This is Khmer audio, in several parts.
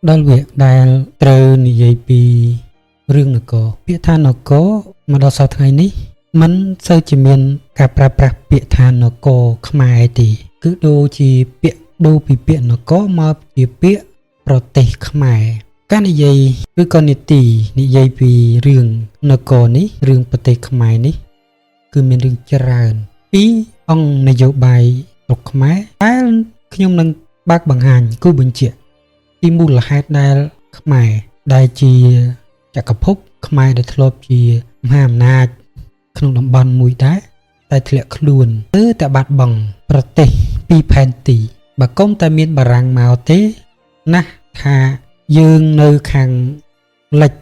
ដល់វគ្គដែលត្រូវនិយាយពីរឿងនគរពាក្យថានគរមកដល់សប្តាហ៍ថ្ងៃនេះមិនសូវជាមានការប្រើប្រាស់ពាក្យថានគរខ្មែរទេគឺដូរជាពាក្យដូរពីពាក្យនគរមកជាពាក្យប្រទេសខ្មែរការនិយាយឬក៏នីតិនិយាយពីរឿងនគរនេះរឿងប្រទេសខ្មែរនេះគឺមានរឿងច្រើនពីអង្គនយោបាយស្រុកខ្មែរដែលខ្ញុំនឹងបើកបង្ហាញគូបញ្ជាក់ ពីមូលហេតុដែលខ្មែរដែលជាចក្រភពខ្មែរដែលធ្លាប់ជាមហាអំណាចក្នុងតំបន់មួយដែរតែធ្លាក់ខ្លួនឬតែបាត់បង់ប្រទេសពីផែនទីបើកុំតែមានបារាំងមកទេណាស់ថាយើងនៅខាងលិច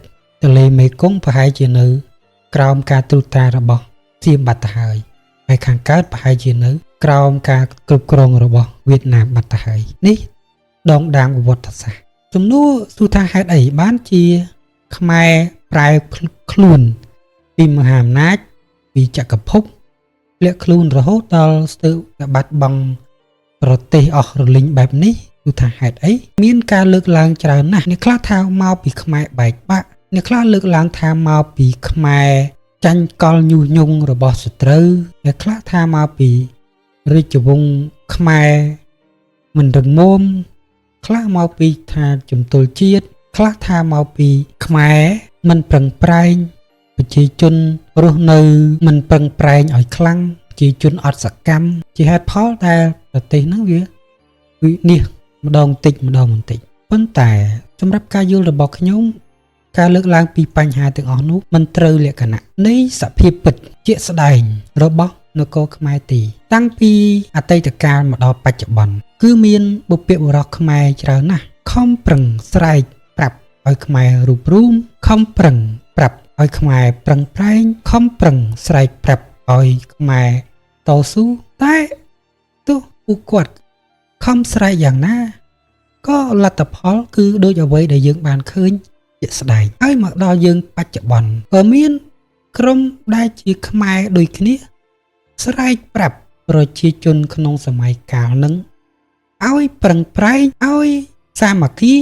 ទន្លេមេគង្គប្រហែលជានៅ ក្រោមការត្រួតត្រារបស់សៀមបាត់ទៅហើយហើយខាងកើតប្រហែលជានៅ ក្រោមការគ្រប់គ្រងរបស់វៀតណាមបាត់ទៅហើយនេះ ដងដាងប្រវត្តិសាស្ត្រសំណួរសួរថាហេតុអីបានជាខ្មែរប្រែខ្លួនពីមហាអំណាចពីចក្រភពលាក់ខ្លួនរហូតដល់ស្ទើរតែបាត់បង់ប្រទេសអស់រលីងបែបនេះគឺថាហេតុអីមានការលើកឡើងច្រើនណាស់អ្នកខ្លះថាមកពីខ្មែរបែកបាក់អ្នកខ្លះលើកឡើងថាមកពីខ្មែរចាញ់កលញុះញង់របស់សត្រូវអ្នកខ្លះថាមកពីរាជវង្សខ្មែរមិនរឹងមាំ ខ្លះមកពីថាជំទល់ជាតិខ្លះថាមកពីខ្មែរមិនប្រឹងប្រែងប្រជាជនរស់នៅមិនប្រឹងប្រែងឲ្យខ្លាំងប្រជាជនអត់សកម្មជាហេតុផលដែលប្រទេសហ្នឹងវាវិនិច្ឆ័យម្ដងតិចម្ដងបន្តិចប៉ុន្តែសម្រាប់ការយល់របស់ខ្ញុំការលើកឡើងពីបញ្ហាទាំងអស់នោះមិនត្រូវលក្ខណៈនៃសភាពពិតជាក់ស្ដែងរបស់នគរខ្មែរទេតាំងពីអតីតកាលមកដល់បច្ចុប្បន្នគឺមានបុព្វបុរសខ្មែរច្រើនណាស់ខំប្រឹងស្រែកប្រាប់ឲ្យខ្មែររួបរួមខំប្រឹងប្រាប់ឲ្យខ្មែរប្រឹងប្រែងខំប្រឹងស្រែកប្រាប់ឲ្យខ្មែរតស៊ូតែទោះពួកគាត់ខំស្រែកយ៉ាងណាក៏លទ្ធផលគឺដូចអ្វីដែលយើងបានឃើញជាក់ស្ដែងហើយមកដល់យើងបច្ចុប្បន្នក៏មានក្រុមដែលជាខ្មែរដូចគ្នាស្រែកប្រាប់ប្រជាជនក្នុងសម័យកាលនឹងឲ្យប្រឹងប្រែងឲ្យសាមគ្គី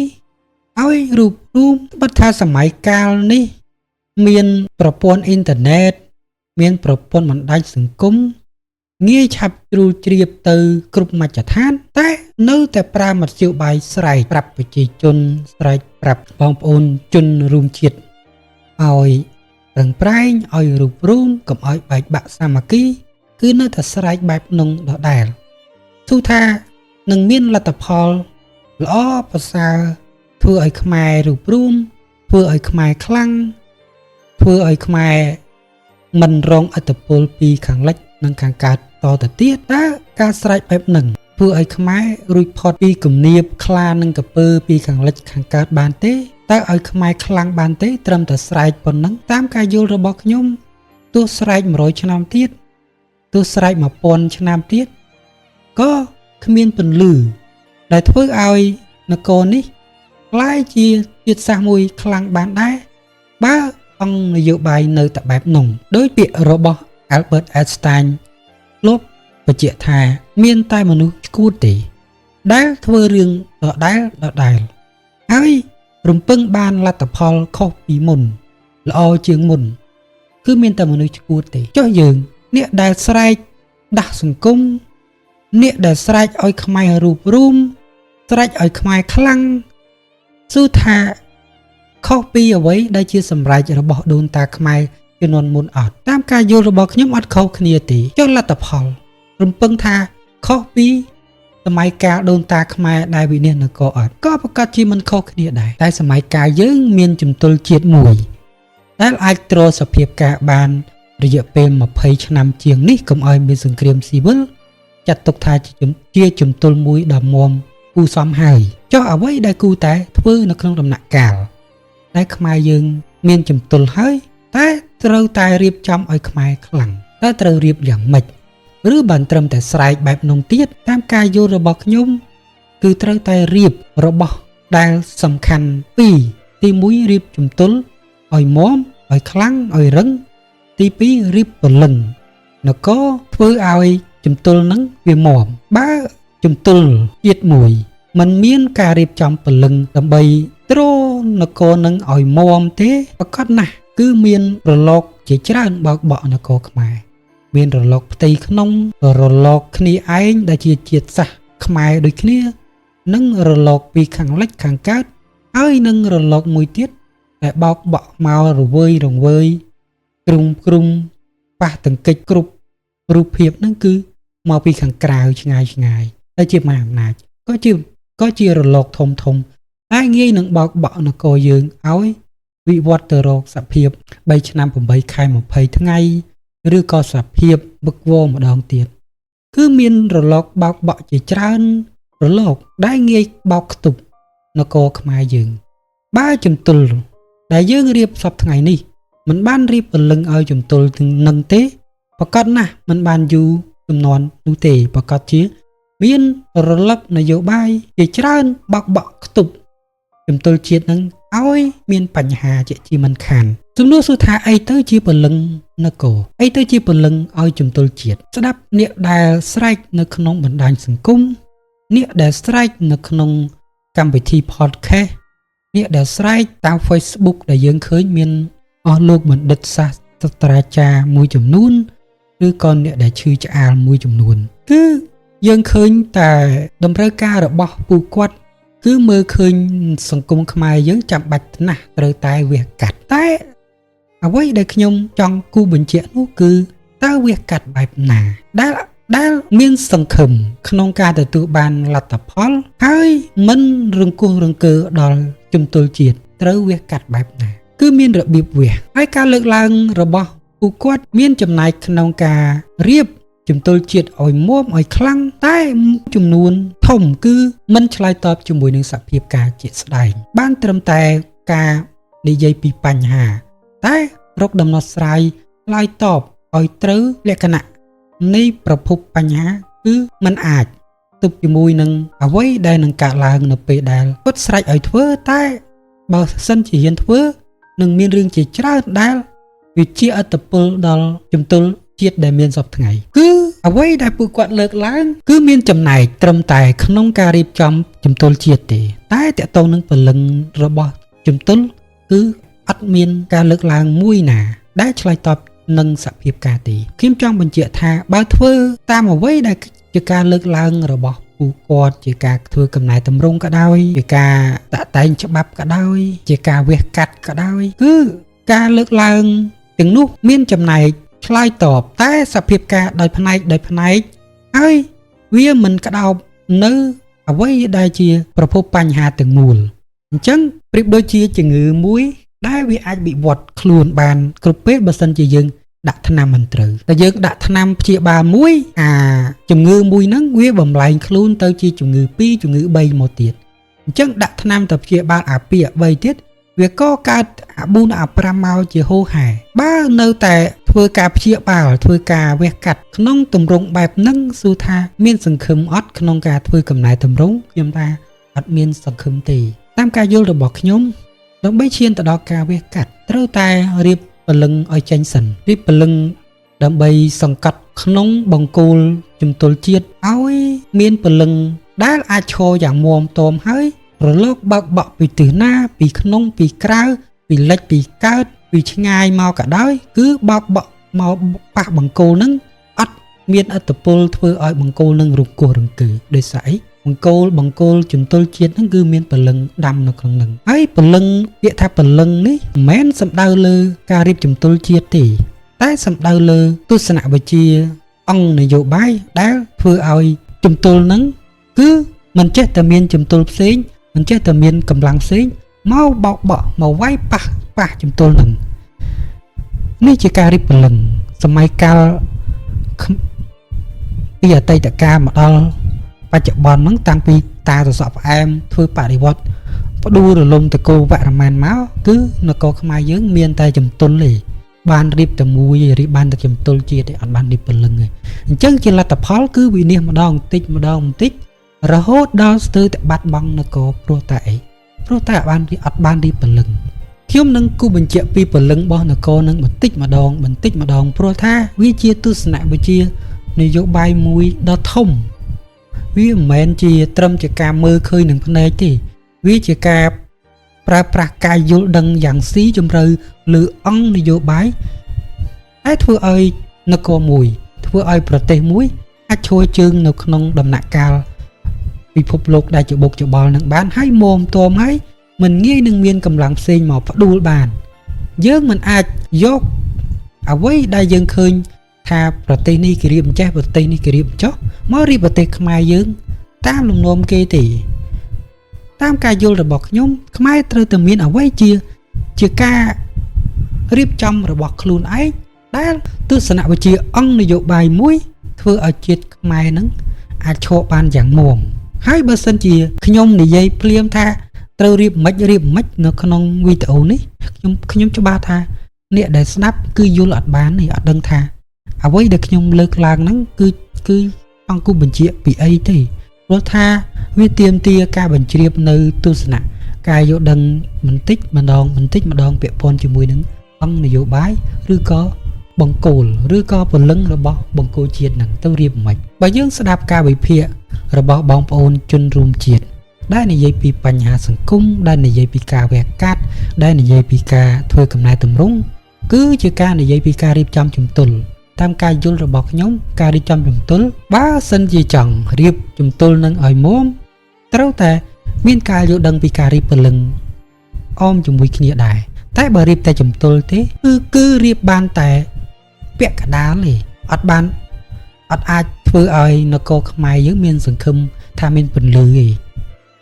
ឲ្យរួបរួមត្បិតថាសម័យកាលនេះមានប្រព័ន្ធអ៊ីនធឺណិតមានប្រព័ន្ធបណ្ដាញសង្គមងាយឆាប់ជ្រួលជ្រាបទៅគ្រប់មជ្ឈដ្ឋានតែនៅតែប្រើមធ្យោបាយស្រែកប្រាប់ប្រជាជនស្រែកប្រាប់បងប្អូនជនរួមជាតិឲ្យប្រឹងប្រែងឲ្យរួបរួមកុំឲ្យបែកបាក់សាមគ្គីគឺនៅតែស្រែកបែបនោះដដែលទោះថានឹងមានលទ្ធផលល្អប្រសើរធ្វើឲ្យខ្មែររួបរួមធ្វើឲ្យខ្មែរខ្លាំងធ្វើឲ្យខ្មែរមិនរងឥទ្ធិពលពីខាងលិចនិងខាងកើតតទៅទៀតតើការស្រែកបែបហ្នឹងធ្វើឲ្យខ្មែររួចផុតពីគំនាបខ្លានិងក្រពើពីខាងលិចខាងកើតបានទេតើឲ្យខ្មែរខ្លាំងបានទេត្រឹមតែស្រែកប៉ុណ្ណឹងតាមការយល់របស់ខ្ញុំទោះស្រែក100ឆ្នាំទៀតទោះស្រែក1000ឆ្នាំទៀតក៏គ្មានពន្លឺដែលធ្វើឲ្យនគរនេះក្លាយជាជាតិសាសន៍មួយខ្លាំងបានដែរបើអង្គនយោបាយនៅតែបែបនោះដោយពាក្យរបស់ Albert Einstein លោកបញ្ជាក់ថាមានតែមនុស្សឈួតទេដែលធ្វើរឿងដដែលដដែលហើយរំពឹងបានលទ្ធផលខុសពីមុនល្អជាងមុនគឺមានតែមនុស្សឈួតទេចុះយើងអ្នកដែលស្រែកដាស់សង្គមអ្នកដែលស្រែកឲ្យខ្មែររួបរួមស្រែកឲ្យខ្មែរខ្លាំងសួរថាខុសពីអ្វីដែលជាសម្រេចរបស់ដូនតាខ្មែរជំនាន់មុនអត់តាមការយល់របស់ខ្ញុំអត់ខុសគ្នាទេចុះលទ្ធផលរំពឹងថាខុសពីសម័យកាលដូនតាខ្មែរដែលវិនិច្ឆ័យនគរអត់ក៏ប្រកាសជាមិនខុសគ្នាដែរតែសម័យកាលយើងមានជំទល់ជាតិមួយដែលអាចទ្រសភាពការបានរយៈពេល20ឆ្នាំជាងនេះកុំឲ្យមានសង្គ្រាមស៊ីវិលចាត់ទុកថាជាជំទល់មួយដ៏មាំគូសមហើយចុះអ្វីដែលគូតែធ្វើនៅក្នុងដំណាក់កាលដែលខ្មែរយើងមានជំទល់ហើយតែត្រូវតែរៀបចំឲ្យខ្មែរខ្លាំងតើត្រូវរៀបយ៉ាងម៉េចឬបានត្រឹមតែស្រែកបែបនោះទៀតតាមការយល់របស់ខ្ញុំគឺត្រូវតែរៀបរបស់ដែលសំខាន់ពីរទី1រៀបជំទល់ឲ្យមាំឲ្យខ្លាំងឲ្យរឹងទី2រៀបពលឹងនគរធ្វើឲ្យជំទល់នឹងវាមាំបើជំទល់ជាតិមួយ มันមានការរៀបចំពលឹងដើម្បីទ្រនគរនឹងឲ្យមាំទេប្រកាសណាស់គឺមានរលកជាច្រើនបោកបក់នគរខ្មែរមានរលកផ្ទៃក្នុងរលកគ្នាឯងដែលជាជាតិសាសន៍ខ្មែរដូចគ្នា និងរលកពីខាងលិចខាងកើតហើយនឹងរលកមួយទៀតដែលបោកបក់មករវើយរង្វើយគ្រុំគ្រុំប៉ះទង្គិចគ្រប់រូបភាពហ្នឹងគឺមកពីខាងក្រៅឆ្ងាយឆ្ងាយដែលជាមហាអំណាចក៏ជាក៏ជារលកធំធំតែងាយនឹងបោកបក់នគរយើងឲ្យវិវត្តទៅរកសភាព3ឆ្នាំ8ខែ20ថ្ងៃឬក៏សភាពវឹកវរម្ដងទៀតគឺមានរលកបោកបក់ជាច្រើនរលកដែលងាយបោកខ្ទប់នគរខ្មែរយើងបើជំទល់ដែលយើងរៀបសពថ្ងៃនេះមិនបានរៀបពលឹងឲ្យជំទល់នឹងទេប្រកាសណាស់មិនបានយូរចំនួននោះទេប្រកាសជាមានរលកនយោបាយជាច្រើនបោកបក់ខ្ទប់ជំទល់ជាតិនឹងឲ្យមានបញ្ហាជាជាមិនខានសំណួរសួរថាអីទៅជាពលឹងនគរអីទៅជាពលឹងឲ្យជំទល់ជាតិស្ដាប់អ្នកដែលស្រែកនៅក្នុងបណ្ដាញសង្គមអ្នកដែលស្រែកនៅក្នុងកម្មវិធី podcast អ្នកដែលស្រែកតាម Facebook ដែលយើងឃើញមានអស់លោកបណ្ឌិតសាស្ត្រាចារ្យមួយចំនួនឬក៏អ្នកដែលឈឺឆ្អាលមួយចំនួនគឺយើងឃើញតែតម្រូវការរបស់ពួកគាត់គឺមើលឃើញសង្គមខ្មែរយើងចាំបាច់ណាស់ត្រូវតែវះកាត់តែអ្វីដែលខ្ញុំចង់គូបញ្ជាក់នោះគឺតើវះកាត់បែបណាដែលដែលមានសង្ឃឹមក្នុងការទទួលបានលទ្ធផលហើយមិនរង្គោះរង្គើដល់ជំទល់ជាតិត្រូវវះកាត់បែបណាគឺមានរបៀបវះហើយការលើកឡើងរបស់ពួកគាត់មានចំណែកក្នុងការរៀបជំទល់ជាតិឲ្យមាំឲ្យខ្លាំងតែចំនួនធំគឺមិនឆ្លើយតបជាមួយនឹងសភាពការជាក់ស្ដែងបានត្រឹមតែការនិយាយពីបញ្ហាតែរកដំណោះស្រាយឆ្លើយតបឲ្យត្រូវលក្ខណៈនៃប្រភពបញ្ហាគឺมันអាចទប់ជាមួយនឹងអ្វីដែលនឹងកើតឡើងនៅពេលដែលគាត់ស្រេចឲ្យធ្វើតែបើសិនជាហ៊ានធ្វើនឹងមានរឿងជាច្រើនដែលវាជាឥទ្ធិពលដល់ជំទល់ជាតិដែលមានសពថ្ងៃគឺអ្វីដែលពួកគាត់លើកឡើងគឺមានចំណែកត្រឹមតែក្នុងការរៀបចំជំទល់ជាតិទេតែតកតងនឹងពលឹងរបស់ជំទល់គឺអត់មានការលើកឡើងមួយណាដែលឆ្លើយតបនឹងសភាពការទេខ្ញុំចង់បញ្ជាក់ថាបើធ្វើតាមអ្វីដែលជាការលើកឡើងរបស់ពួកគាត់ជាការធ្វើកំណែតម្រង់ក៏ដោយជាការតាក់តែងច្បាប់ក៏ដោយជាការវះកាត់ក៏ដោយគឺការលើកឡើងទាំងនោះមានចំណែកឆ្លើយតបតែសភាពការដោយផ្នែកដោយផ្នែកហើយវាមិនក្តោបនៅអ្វីដែលជាប្រភពបញ្ហាទាំងមូលអញ្ចឹងប្រៀបដូចជាជំងឺមួយដែលវាអាចវិវត្តខ្លួនបានគ្រប់ពេលបើសិនជាយើងដាក់ថ្នាំមិនត្រូវតែយើងដាក់ថ្នាំព្យាបាលមួយអាជំងឺមួយហ្នឹងវាបំលែងខ្លួនទៅជាជំងឺ2ជំងឺ3មកទៀតអញ្ចឹងដាក់ថ្នាំទៅព្យាបាលអា2អា3ទៀតវាក៏កើតអា4អា5មកជាហូរហែបើនៅតែធ្វើការព្យាបាលធ្វើការវះកាត់ក្នុងទម្រង់បែបហ្នឹងសួរថាមានសង្ឃឹមអត់ក្នុងការធ្វើកំណែទម្រង់ខ្ញុំថាអត់មានសង្ឃឹមទេតាមការយល់របស់ខ្ញុំដើម្បីឈានទៅដល់ការវះកាត់ត្រូវតែរៀបពលឹងឲ្យចេញសិនរៀបពលឹងដើម្បីសង្កត់ក្នុងបង្គោលជំទល់ជាតិឲ្យមានពលឹងដែលអាចឈរយ៉ាងមាំទាំហើយរលកបើកបក់ពីទិសណាពីក្នុងពីក្រៅពីលិចពីកើតពីឆ្ងាយមកក៏ដោយគឺបោកបក់មកប៉ះបង្គោលនឹងអត់មានឥទ្ធិពលធ្វើឲ្យបង្គោលនឹងរង្គោះរង្គើដោយសារអីបង្គោលបង្គោលជំទល់ជាតិហ្នឹងគឺមានពលឹងដាំនៅក្នុងហ្នឹងហើយពលឹងពាក្យថាពលឹងនេះមិនមែនសំដៅលើការរៀបជំទល់ជាតិទេតែសំដៅលើទស្សនវិជ្ជាអង្គនយោបាយដែលធ្វើឲ្យជំទល់ហ្នឹងគឺមិនចេះតែមានជំទល់ផ្សេងមិនចេះតែមានកម្លាំងផ្សេងមកបោកបក់មកវាយប៉ះប៉ះជំទល់ហ្នឹងនេះជាការរៀបពលឹងសម័យកាលពីអតីតកាលមកដល់បច្ចុប្បន្នហ្នឹងតាំងពីតាសសក់ផ្អែមធ្វើបរិវត្តផ្ដួលរលំតកោវរ្ម័នមកគឺនគរខ្មែរយើងមានតែជំទល់ទេបានរៀបតែមួយរៀបបានតែជំទល់ជាតិទេអត់បានរៀបពលឹងទេអញ្ចឹងជាលទ្ធផលគឺវិនិច្ឆ័យម្ដងបន្តិចម្ដងបន្តិចរហូតដល់ស្ទើរតែបាត់បង់នគរព្រោះតែអីព្រោះតែអត់បានរៀបពលឹងខ្ញុំនឹងគូបញ្ជាក់ពីពលឹងរបស់នគរនឹងបន្តិចម្ដងបន្តិចម្ដងព្រោះថាវាជាទស្សនវិជ្ជានយោបាយមួយដ៏ធំ វាមិនមែនជាត្រឹមជាការមើលឃើញនឹងភ្នែកទេវាជាការប្រើប្រាស់ការយល់ដឹងយ៉ាងស៊ីជម្រៅលើអង្គនយោបាយតែធ្វើឲ្យនគរមួយធ្វើឲ្យប្រទេសមួយអាចឈរជើងនៅក្នុងដំណាក់កាលពិភពលោកដែលច្បុកច្បល់នឹងបានហើយមុំទមហើយមិនងាយនឹងមានកម្លាំងផ្សេងមកផ្ដួលបានយើងមិនអាចយកអ្វីដែលយើងឃើញថាប្រទេសនេះគេរៀបចេះប្រទេសនេះគេរៀបចុះមករៀបប្រទេសខ្មែរយើងតាមលំនាំគេទេតាមការយល់របស់ខ្ញុំខ្មែរត្រូវតែមានអ្វីជាការរៀបចំរបស់ខ្លួនឯងដែលទស្សនវិជ្ជាអង្គនយោបាយមួយធ្វើឲ្យជាតិខ្មែរនឹងអាចឈរបានយ៉ាងមាំហើយបើសិនជាខ្ញុំនិយាយភ្លាមថាត្រូវរៀបមិនរៀបមិននៅក្នុងវីដេអូនេះខ្ញុំច្បាស់ថាអ្នកដែលស្ដាប់គឺយល់អត់បានទេអត់ដឹងថាអ្វីដែលខ្ញុំលើកឡើងហ្នឹងគឺអង្គគូបញ្ជាក់ពីអីទេព្រោះថាវាទាមទារការបញ្ជ្រាបនៅទស្សនៈការយល់ដឹងបន្តិចម្ដងបន្តិចម្ដងពាក់ព័ន្ធជាមួយនឹងអង្គនយោបាយឬក៏បង្គោលឬក៏ពលឹងរបស់បង្គោលជាតិហ្នឹងទៅរៀបមិនបើយើងស្ដាប់ការវិភាគរបស់បងប្អូនជនរួមជាតិដែលនិយាយពីបញ្ហាសង្គមដែលនិយាយពីការវះកាត់ដែលនិយាយពីការធ្វើកំណែទម្រង់គឺជាការនិយាយពីការរៀបចំជំទល់តាមការយល់របស់ខ្ញុំការរៀបចំជំទល់បើសិនជាចង់រៀបជំទល់នឹងឲ្យមុំត្រូវតែមានការយល់ដឹងពីការរៀបពលឹងអមជាមួយគ្នាដែរតែបើរៀបតែជំទល់ទេគឺរៀបបានតែពាក់កណ្ដាលទេអត់បានអត់អាចធ្វើឲ្យនគរខ្មែរយើងមានសង្ឃឹមថាមានពន្លឺទេ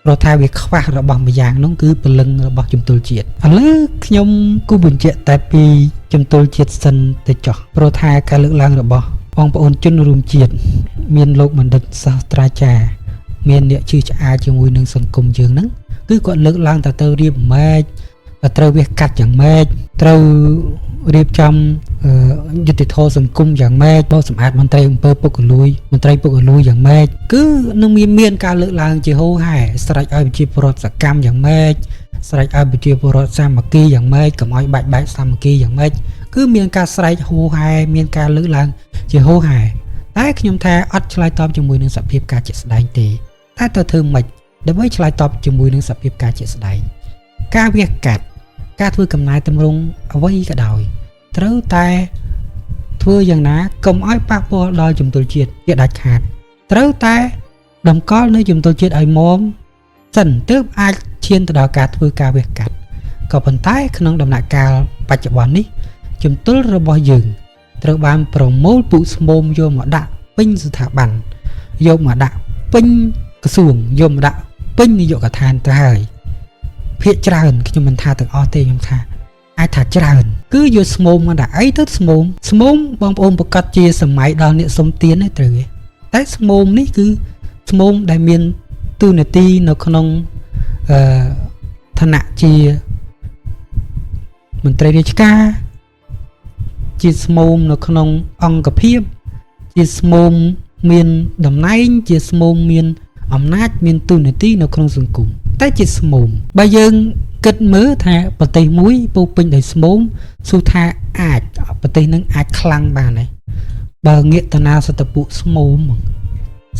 ព្រោះថាវាខ្វះរបស់មួយយ៉ាងនោះគឺពលឹងរបស់ជំទល់ជាតិឥឡូវខ្ញុំគូបញ្ជាក់តែពីជំទល់ជាតិសិនទៅចោះព្រោះថាការលើកឡើងរបស់បងប្អូនជនរួមជាតិមានលោកបណ្ឌិតសាស្ត្រាចារ្យមានអ្នកជឿឆ្អាលជាមួយនឹងសង្គមយើងហ្នឹងគឺគាត់លើកឡើងថាទៅរៀបម៉េចត្រូវវះកាត់យ៉ាងម៉េចត្រូវរៀបចំយុត្តិធម៌សង្គមយ៉ាងម៉េចបោសសម្អាតមន្ត្រីអំពើពុករលួយមន្ត្រីពុករលួយយ៉ាងម៉េចគឺនឹងមានការលើកឡើងជាហូរហែស្រេចឲ្យប្រជាពលរដ្ឋសកម្មយ៉ាងម៉េចស្រេចឲ្យប្រជាពលរដ្ឋសាមគ្គីយ៉ាងម៉េចកុំឲ្យបាច់បែកសាមគ្គីយ៉ាងម៉េចគឺមានការស្រែកហូរហែមានការលើកឡើងជាហូរហែតែខ្ញុំថាអត់ឆ្លើយតបជាមួយនឹងសភាពការជាក់ស្ដែងទេតែទៅធ្វើម៉េចដើម្បីឆ្លើយតបជាមួយនឹងសភាពការជាក់ស្ដែងការវះកាត់ការធ្វើកំណែទម្រង់អ្វីក៏ដោយត្រូវតែធ្វើយ៉ាងណាកុំឲ្យប៉ះពាល់ដល់ជំទល់ជាតិជាដាច់ខាតត្រូវតែតម្កល់នៅជំទល់ជាតិឲ្យមាំសិនទើបអាចឈានទៅដល់ការធ្វើការវះកាត់ក៏ប៉ុន្តែក្នុងដំណាក់កាលបច្ចុប្បន្ននេះជំទល់របស់យើងត្រូវបានប្រមូលពុស្មោមយកមកដាក់ពេញស្ថាប័នយកមកដាក់ពេញក្រសួងយកមកដាក់ពេញនាយកដ្ឋានទៅហើយភាគច្រើនខ្ញុំមិនថាទាំងអស់ទេខ្ញុំថាអាចថាច្រើនគឺយកស្មោមមកដាក់អីទៅស្មោមស្មោមបងប្អូនប្រកាសជាសម័យដល់អ្នកសុំទានទេត្រូវទេតែស្មោមនេះគឺស្មោមដែលមានទូនាទីនៅក្នុងអឺឋានៈជាមន្ត្រីរាជការជាស្មោមនៅក្នុងអង្គភាពជាស្មោមមានតំណែងជាស្មោមមានអំណាចមានទូនាទីនៅក្នុងសង្គមតែជាស្មោមបើយើងគិតមើលថាប្រទេសមួយពោពេញដោយស្មោមសួរថាអាចប្រទេសនឹងអាចខ្លាំងបានទេបើងាកតាណាសតពុស្មោម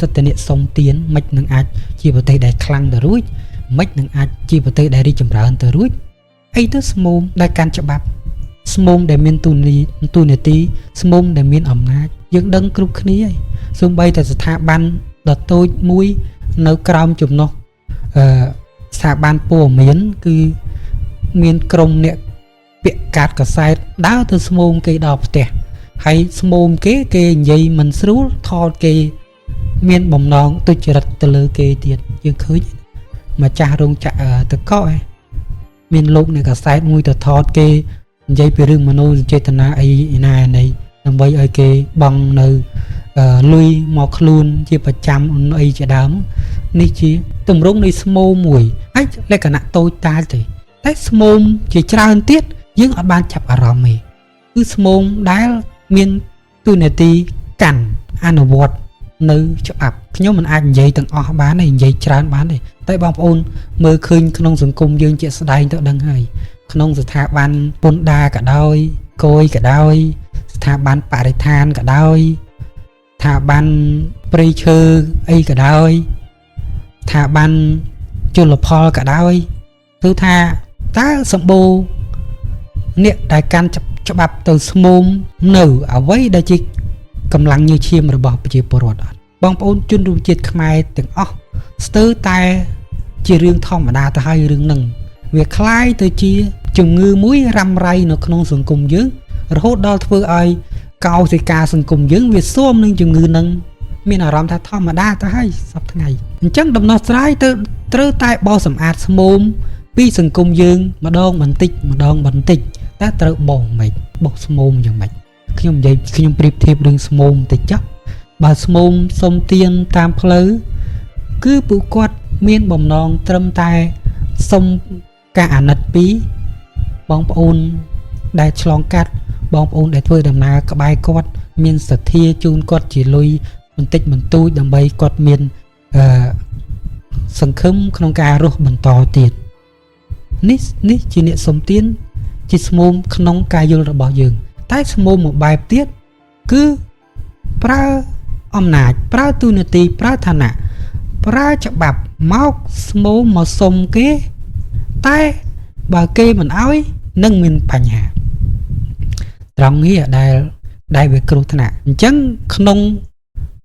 សិទ្ធិអ្នកសុំទានមិននឹងអាចជាប្រទេសដែលខ្លាំងទៅរួចមិននឹងអាចជាប្រទេសដែលរីកចម្រើនទៅរួចអីទៅស្មោមដែលកាន់ច្បាប់ស្មោមដែលមានទូនាទីស្មោមដែលមានអំណាចយើងដឹងគ្រប់គ្នាហើយសូម្បីតែស្ថាប័នដ៏តូចមួយនៅក្រោមចំណុះស្ថាប័នព័ត៌មានគឺមានក្រុមអ្នកពាក់កាតកសែតដើរទៅស្មោមគេដល់ផ្ទះហើយស្មោមគេគេនិយាយមិនស្រួលថតគេមានបំណងទុច្ចរិតទៅលើគេទៀតយើងឃើញម្ចាស់រោងចក្រតកកឯងមានលោកអ្នកកសែតមួយទៅថតគេនិយាយពីរឿងមនោចេតនាអីណាណីដើម្បីឲ្យគេបង់នៅលុយមកខ្លួនជាប្រចាំអីជាដើមនេះជាទម្រង់នៃស្មោមមួយហើយលក្ខណៈតូចតាចទេតែស្មោមជាច្រើនទៀតយើងអត់បានចាប់អារម្មណ៍ទេគឺស្មោមដែលមានទូនាទីកាន់អនុវត្តនៅច្បាប់ខ្ញុំមិនអាចនិយាយទាំងអស់បានទេនិយាយច្រើនបានទេតែបងប្អូនមើលឃើញក្នុងសង្គមយើងជាក់ស្ដែងទៅដឹងហើយក្នុងស្ថាប័នពន្ធដារក៏ដោយគយក៏ដោយស្ថាប័នបរិស្ថានក៏ដោយស្ ថាបានព្រៃឈើអីក៏ដោយថាបានជលផលក៏ដោយគឺថាតើសម្បូរអ្នកដែលកាន់ច្បាប់ទៅស្មូមនៅអ្វីដែលជាកម្លាំងញើសឈាមរបស់ប្រជាពលរដ្ឋអត់បងប្អូនជនរួមជាតិខ្មែរទាំងអស់ស្ទើរតែជារឿងធម្មតាទៅហើយរឿងហ្នឹងវាคล้ายទៅជាជំងឺមួយរ៉ាំរ៉ៃនៅក្នុងសង្គមយើងរហូតដល់ធ្វើឲ្យកោសិកាសង្គមយើងវាស៊ាំនឹងជំងឺហ្នឹងមានអារម្មណ៍ថាធម្មតាទៅហើយសប្តាហ៍ថ្ងៃអញ្ចឹងដំណោះស្រាយទៅត្រូវតែបោសសម្អាតស្មូមពីសង្គមយើងម្ដងបន្តិចម្ដងបន្តិចតែត្រូវបោសមិនបោសស្មូមយ៉ាងម៉េចខ្ញុំនិយាយខ្ញុំប្រៀបធៀបរឿងស្មូមបន្តិចចុះបើស្មូមសុំទានតាមផ្លូវគឺពួកគាត់មានបំណងត្រឹមតែសុំការអាណិតពីបងប្អូនដែលឆ្លងកាត់បងប្អូនដែលធ្វើដំណើរក្បែរគាត់មានសទ្ធាជូនគាត់ជាលុយបន្តិចបន្តួចដើម្បីគាត់មានអឺសង្ឃឹមក្នុងការរស់បន្តទៀតនេះនេះជាអ្នកសុំទានជាស្មូមក្នុងការយល់របស់យើងតែស្មូមមួយបែបទៀតគឺប្រើអំណាចប្រើទូនាទីប្រើឋានៈប្រើច្បាប់មកស្មូមមកសុំគេតែបើគេមិនអោយនឹងមានបញ្ហាត្រង់នេះដែលវាគ្រោះថ្នាក់អញ្ចឹងក្នុង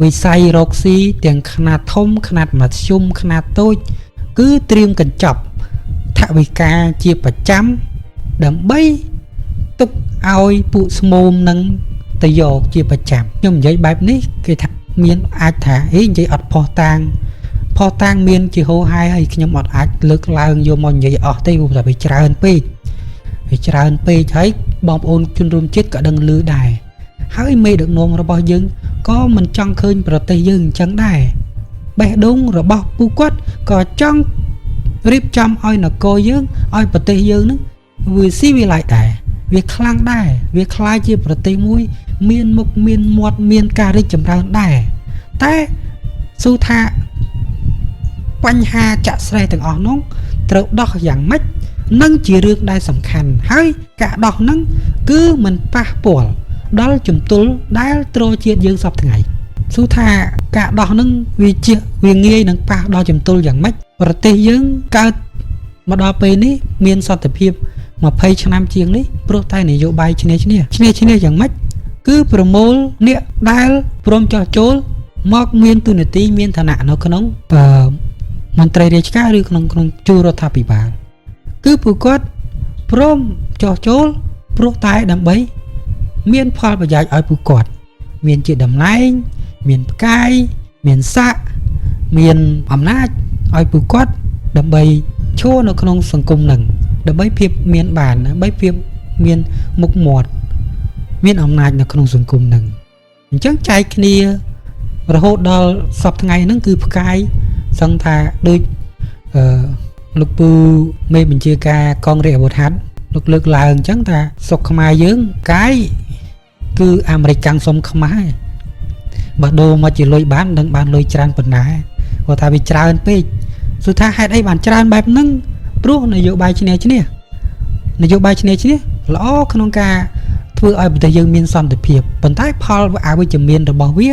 វិស័យរកស៊ីទាំងខ្នាតធំខ្នាតមធ្យមខ្នាតតូចគឺត្រៀមកញ្ចប់ថវិកាជាប្រចាំដើម្បីទុកឲ្យពួកស្មូមនឹងទៅយកជាប្រចាំខ្ញុំនិយាយបែបនេះគេថាមានអាចថាហេនិយាយអត់ផុសតាងផុសតាងមានជាហោហាយហើយខ្ញុំអត់អាចលើកឡើងយកមកនិយាយអស់ទេព្រោះតែវាច្រើនពេកវាច្រើនពេកហើយបងប្អូនជនរួមជាតិក៏ដឹងឮដែរហើយមេដឹកនាំរបស់យើងក៏មិនចង់ឃើញប្រទេសយើងអញ្ចឹងដែរបេះដូងរបស់ពួកគាត់ក៏ចង់រៀបចំឲ្យនគរយើងឲ្យប្រទេសយើងនឹងវាស៊ីវិល័យដែរវាខ្លាំងដែរវាคล้ายជាប្រទេសមួយមានមុខមានមាត់មានការរីកចម្រើនដែរតែស៊ូថាបញ្ហាចាក់ស្រេះទាំងអស់នោះត្រូវដោះយ៉ាងម៉េចនឹងជារឿងដែលសំខាន់ហើយការដោះនឹងគឺមិនប៉ះពាល់ដល់ជំទល់ដែលទ្រជាតិយើងសពថ្ងៃស៊ូថាការដោះនឹងវាជាវាងាយនឹងប៉ះដល់ជំទល់យ៉ាងម៉េចប្រទេសយើងកើតមកដល់ពេលនេះមានសន្តិភាព20ឆ្នាំជាងនេះព្រោះតែនយោបាយឈ្នះឈ្នះឈ្នះឈ្នះយ៉ាងម៉េចគឺប្រមូលអ្នកដែលព្រមចោះចូលមកមានទូនាទីមានឋានៈនៅក្នុងមន្ត្រីរាជការឬក្នុងជួររដ្ឋាភិបាលគឺពួកគាត់ព្រមចោះចូលព្រោះតែដើម្បីមានផលប្រយោជន៍ឲ្យពួកគាត់មានជាតំណែងមានផ្កាយមានស័ក្តិមានអំណាចឲ្យពួកគាត់ដើម្បីឈរនៅក្នុងសង្គមនឹងដើម្បីភាពមានបានដើម្បីភាពមានមុខមាត់មានអំណាចនៅក្នុងសង្គមនឹងអញ្ចឹងចែកគ្នារហូតដល់សប្តាហ៍ថ្ងៃហ្នឹងគឺផ្កាយសឹងថាដូចអឺលោកពូមេបញ្ជាការកងរាជអាវុធហត្ថលោកលើកឡើងអញ្ចឹងថាស្រុកខ្មែរយើងកាយគឺអាមេរិកកាំងសុំខ្មែរបើដូរមកជាលុយបាននឹងបានលុយច្រើនប៉ុណ្ណាគាត់ថាវាច្រើនពេកសួរថាហេតុអីបានច្រើនបែបហ្នឹងព្រោះនយោបាយឈ្នះឈ្នះនយោបាយឈ្នះឈ្នះល្អក្នុងការធ្វើឲ្យប្រទេសយើងមានសន្តិភាពប៉ុន្តែផលអវិជ្ជមានរបស់វា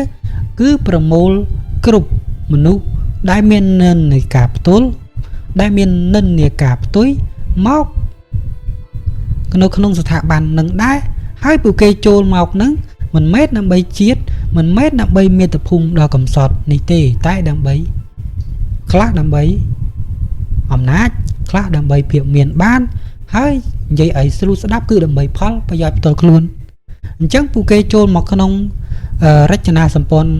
គឺប្រមូលគ្រប់មនុស្សដែលមាននិន្នាការផ្ទុលដែលមាននិន្នាការផ្ទុយមកនៅក្នុងស្ថាប័ននឹងដែរហើយពួកគេចូលមកនឹងមិនមែនដើម្បីជាតិមិនមែនដើម្បីមាតុភូមិដ៏កំសត់នេះទេតែដើម្បីខ្លះដើម្បីអំណាចខ្លះដើម្បីភាពមានបានហើយនិយាយឲ្យស្រួលស្ដាប់គឺដើម្បីផលប្រយោជន៍ផ្ទាល់ខ្លួនអញ្ចឹងពួកគេចូលមកក្នុងរចនាសម្ព័ន្ធ